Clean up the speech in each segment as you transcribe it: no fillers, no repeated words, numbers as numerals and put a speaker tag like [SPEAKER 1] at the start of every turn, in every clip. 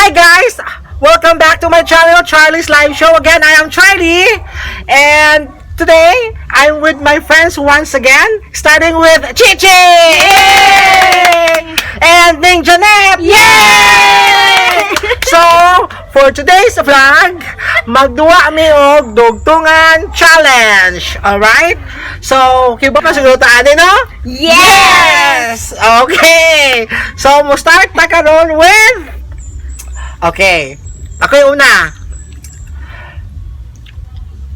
[SPEAKER 1] Hi guys! Welcome back to my channel, Charlie's Live Show. Again, I am Charlie, and today I'm with my friends once again, starting with Chichi! Yay! And Ning Janet! Yay! So, for today's vlog, magduwa mi og dugtungan challenge. Alright? So, kibaw na siguro ta ani, no? Yes! Okay! So, mo start ta karon with. Okay. Ako yung una.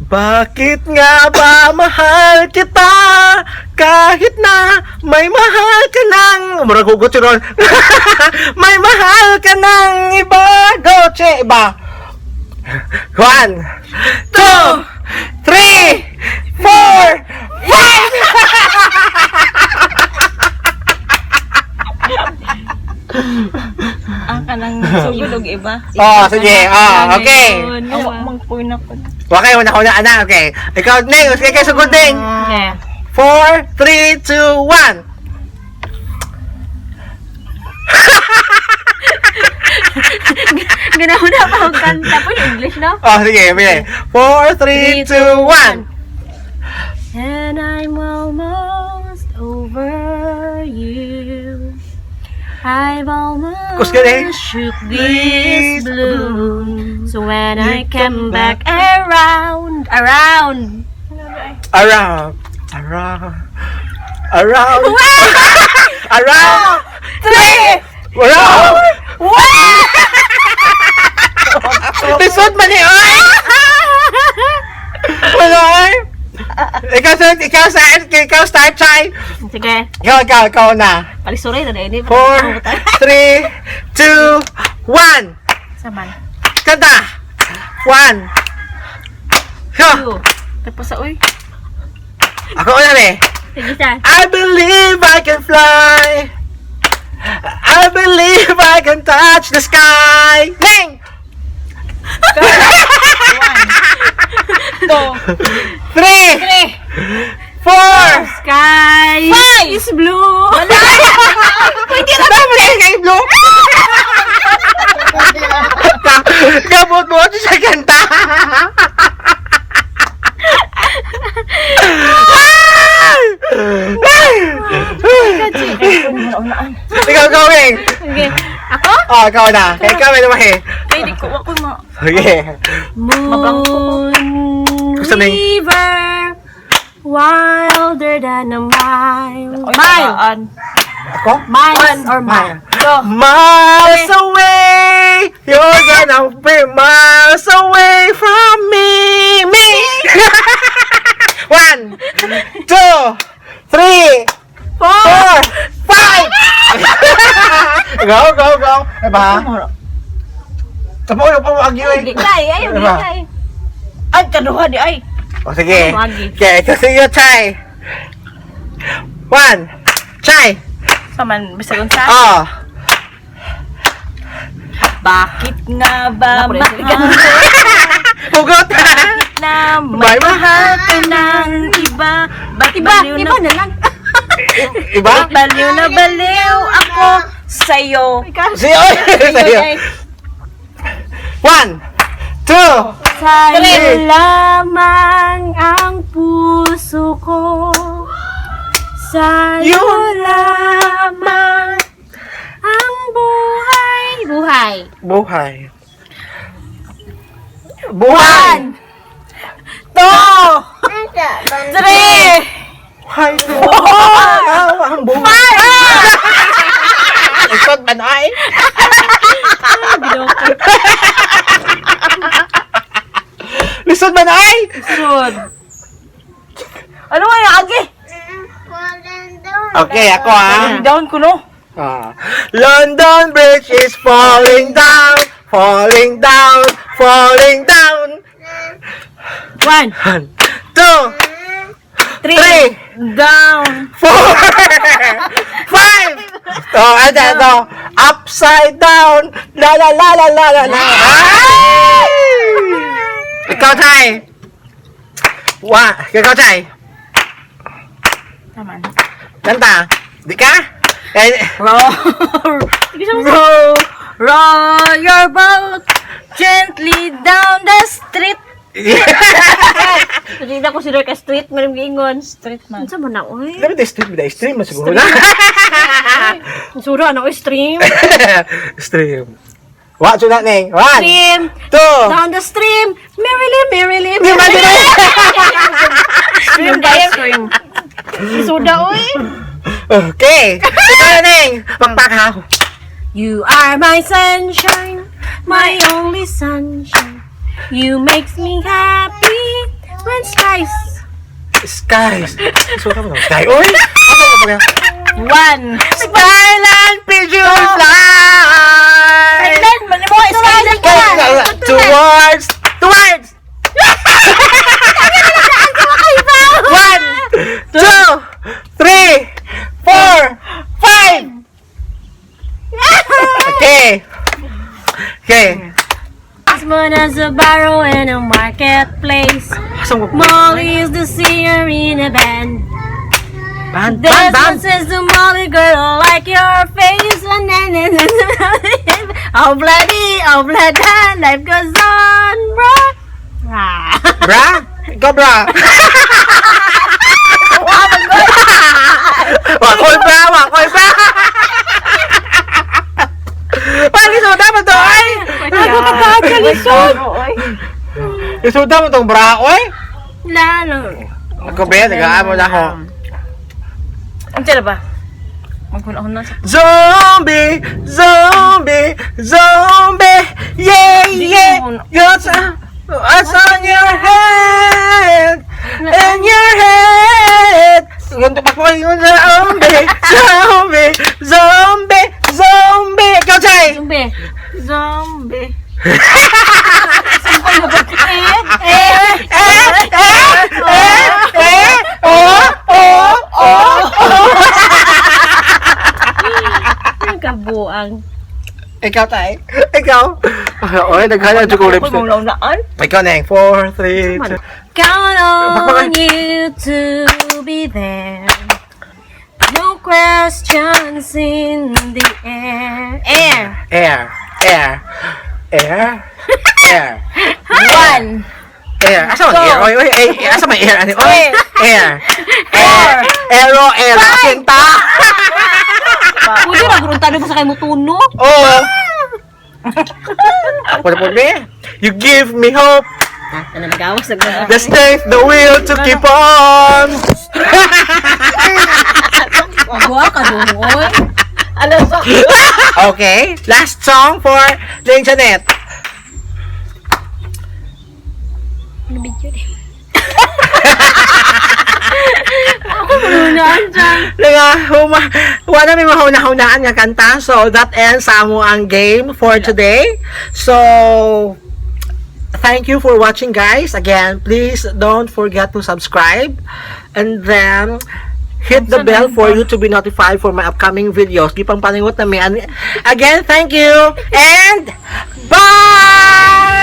[SPEAKER 1] Bakit nga ba mahal kita kahit na may mahal ka ng, murag hugot yun ron. May mahal ka ng iba. Go, che, iba. One, two, three, four, five.
[SPEAKER 2] Ang kanang sugod og iba.
[SPEAKER 1] Oh, sige. Oh, okay.
[SPEAKER 2] Ang mang point na ko.
[SPEAKER 1] Okay, una ko na, anak. Okay. Ikaw, Ning. Sige, kayo sugod, Ning.
[SPEAKER 2] Okay.
[SPEAKER 1] 4, 3, 2, 1.
[SPEAKER 3] Ganahon na pa og kanta po yung English, no?
[SPEAKER 1] Oh, sige, sige. 4, 3, 2, 1.
[SPEAKER 3] And I'm almost over you. I've almost
[SPEAKER 1] Kus gani.
[SPEAKER 3] Shook this blue. So when I come back around, around,
[SPEAKER 1] Around. Around. Around. Around. Three. Around. One. Lisod man ni oy. Wala oy. Ikaw sa, ikaw start, Chai.
[SPEAKER 3] Sige,
[SPEAKER 1] Ikaw, ikaw, ikaw na.
[SPEAKER 3] palisuray na ini.
[SPEAKER 1] 4, 3, 2, 1.
[SPEAKER 3] Saman.
[SPEAKER 1] Kanta. 1. Go.
[SPEAKER 3] Two.
[SPEAKER 2] Tapos sa uy.
[SPEAKER 1] Ako una eh.
[SPEAKER 3] Sige sa.
[SPEAKER 1] I believe I can fly. I believe I can touch the sky. Ning!
[SPEAKER 2] Two.
[SPEAKER 1] Three!
[SPEAKER 2] Three.
[SPEAKER 1] Four!
[SPEAKER 3] Sky
[SPEAKER 2] Five!
[SPEAKER 3] is blue.
[SPEAKER 1] Pwede na ba kay blue? Gabot-bot siya kanta. Ikaw, ikaw, Wing.
[SPEAKER 3] Okay. Ako?
[SPEAKER 1] Oh, ikaw na. Kaya ikaw, may lumahi.
[SPEAKER 2] Kay di ko ako ma.
[SPEAKER 1] Okay.
[SPEAKER 3] Moon
[SPEAKER 1] Gusto na
[SPEAKER 3] River, wilder than a mile.
[SPEAKER 2] Oy,
[SPEAKER 3] Mile.
[SPEAKER 2] tagaan.
[SPEAKER 1] Ako?
[SPEAKER 3] Miles or mile.
[SPEAKER 2] Go.
[SPEAKER 1] Miles away, you're gonna be miles away from me, me. One, two, three, four, five. Go, go, go. Diba? Tapo yung pamagyo eh.
[SPEAKER 3] Di kay, ayaw, di
[SPEAKER 1] Diba?
[SPEAKER 3] kay.
[SPEAKER 2] Ay, kaduha di ay.
[SPEAKER 1] O sige.
[SPEAKER 3] Pamagi.
[SPEAKER 1] Okay, kasi yun, Chai. One, Chai.
[SPEAKER 2] Saman bisag unsa?
[SPEAKER 1] Oh.
[SPEAKER 2] Bakit nga ba
[SPEAKER 3] Wala po rin.
[SPEAKER 2] mahal
[SPEAKER 1] Hugot.
[SPEAKER 2] na may
[SPEAKER 1] Bye,
[SPEAKER 2] mahal ka ng iba? Ba't
[SPEAKER 3] Iba,
[SPEAKER 2] baliw
[SPEAKER 3] iba
[SPEAKER 2] na
[SPEAKER 3] na lang.
[SPEAKER 1] Iba?
[SPEAKER 2] baliw na baliw ako sa'yo?
[SPEAKER 1] Siyo. Sa'yo. One, two,
[SPEAKER 3] Sa'yo
[SPEAKER 1] Three.
[SPEAKER 3] lamang ang puso ko. Sa'yo
[SPEAKER 1] Yun.
[SPEAKER 3] lamang ang buhay. Buhay.
[SPEAKER 1] Buhay. Buhay!
[SPEAKER 2] Two! Three!
[SPEAKER 1] Buhay! Four! Ang buhay! Likod man ay! Lisod man ay!
[SPEAKER 2] Sud. Ano nga yung agi?
[SPEAKER 1] Okay, ako ah.
[SPEAKER 2] Down ko no.
[SPEAKER 1] Ah. London Bridge is falling down, falling down, falling down.
[SPEAKER 3] One.
[SPEAKER 1] One, two,
[SPEAKER 2] Three.
[SPEAKER 1] three,
[SPEAKER 2] Down.
[SPEAKER 1] four, five. Oh, ano, ano, upside down. La la la la la la la. Ay! Ikaw, Tay. Wa, ikaw, Tay.
[SPEAKER 2] Taman.
[SPEAKER 1] Kanta. Di ka? Eh,
[SPEAKER 2] Row.
[SPEAKER 1] row,
[SPEAKER 3] Row your boat gently down the street. Hindi na ko si ka street, marim giingon.
[SPEAKER 2] Street man.
[SPEAKER 3] Unsa man na oy?
[SPEAKER 1] Dapat the stream, the stream man siguro na.
[SPEAKER 3] Sura na oy stream.
[SPEAKER 1] Stream. Wa jud na ning. One,
[SPEAKER 3] Stream.
[SPEAKER 1] two.
[SPEAKER 3] Down the stream. Merrily, merrily,
[SPEAKER 1] Di man
[SPEAKER 3] merrily.
[SPEAKER 1] jud na.
[SPEAKER 2] Stream ba stream?
[SPEAKER 3] Suda oy.
[SPEAKER 1] Okay. Ikaw na ning. Pakpak.
[SPEAKER 3] You are my sunshine, my only sunshine. You makes me happy when skies.
[SPEAKER 1] Skies. Sura mo sky. Oy. Asa ka ba?
[SPEAKER 2] One.
[SPEAKER 1] Skyline pigeon fly.
[SPEAKER 2] Skyline man mo, skyline ka.
[SPEAKER 1] Towards, towards. One, two, three, four, five. Okay. Okay.
[SPEAKER 3] As as a barrow in a marketplace.
[SPEAKER 1] Asa mo?
[SPEAKER 3] Molly is the singer in a band.
[SPEAKER 1] Band, band, band.
[SPEAKER 3] Desmond says to Molly, girl, I like your face. And then, oh, bloody, oh, bloody, life goes on, bro. Ah.
[SPEAKER 1] Bra? Ikaw, bra. Wakoy bra, wakoy bra. Parang isuda mo to, ay!
[SPEAKER 3] Ako kagagalisod.
[SPEAKER 1] Isuda mo tong bra, oy!
[SPEAKER 3] Lalo.
[SPEAKER 1] Ako ba, nag-aamo na ako.
[SPEAKER 2] Unsa na ba? Maghuna-huna sa
[SPEAKER 1] Zombie, zombie, zombie, yeah. What's on your head? In your head. Ganito pa ko yung zombie, zombie, zombie, zombie. Ikaw, Chay!
[SPEAKER 3] Zombie.
[SPEAKER 2] Zombie.
[SPEAKER 1] Eh, eh, eh, eh, oh.
[SPEAKER 3] Ang kabuang.
[SPEAKER 1] Ikaw, Tay. Ikaw. Oy, naghala ang
[SPEAKER 2] Ako
[SPEAKER 1] lipstick.
[SPEAKER 2] mong launaan.
[SPEAKER 1] Ikaw, Neng. Four, three, two.
[SPEAKER 3] Count on you to be there. No questions in the air. Air.
[SPEAKER 1] Air, air, air, air,
[SPEAKER 2] One.
[SPEAKER 1] Air. Asa man air? Oy, oy, ay, asa man air? Ano? Oy, air. Air. Aero, air. Asinta.
[SPEAKER 3] Pwede na gurong ko sa kay mutuno.
[SPEAKER 1] Oo. Ako na po, me. You give me hope,
[SPEAKER 3] Ah, ano nagawas na
[SPEAKER 1] the strength, the will to keep on.
[SPEAKER 3] Magawa ka doon, oy.
[SPEAKER 2] Ano sa
[SPEAKER 1] Okay. Last song for Ling Janet.
[SPEAKER 3] Ano video din? Ako muna dyan.
[SPEAKER 1] Nga, huma, wala may mahuna-hunaan nga kanta. So, that ends sa amo ang game for today. So, thank you for watching, guys. Again, please don't forget to subscribe. And then, hit the bell for you to be notified for my upcoming videos. Di pang paningot na may. Again, thank you. And, bye!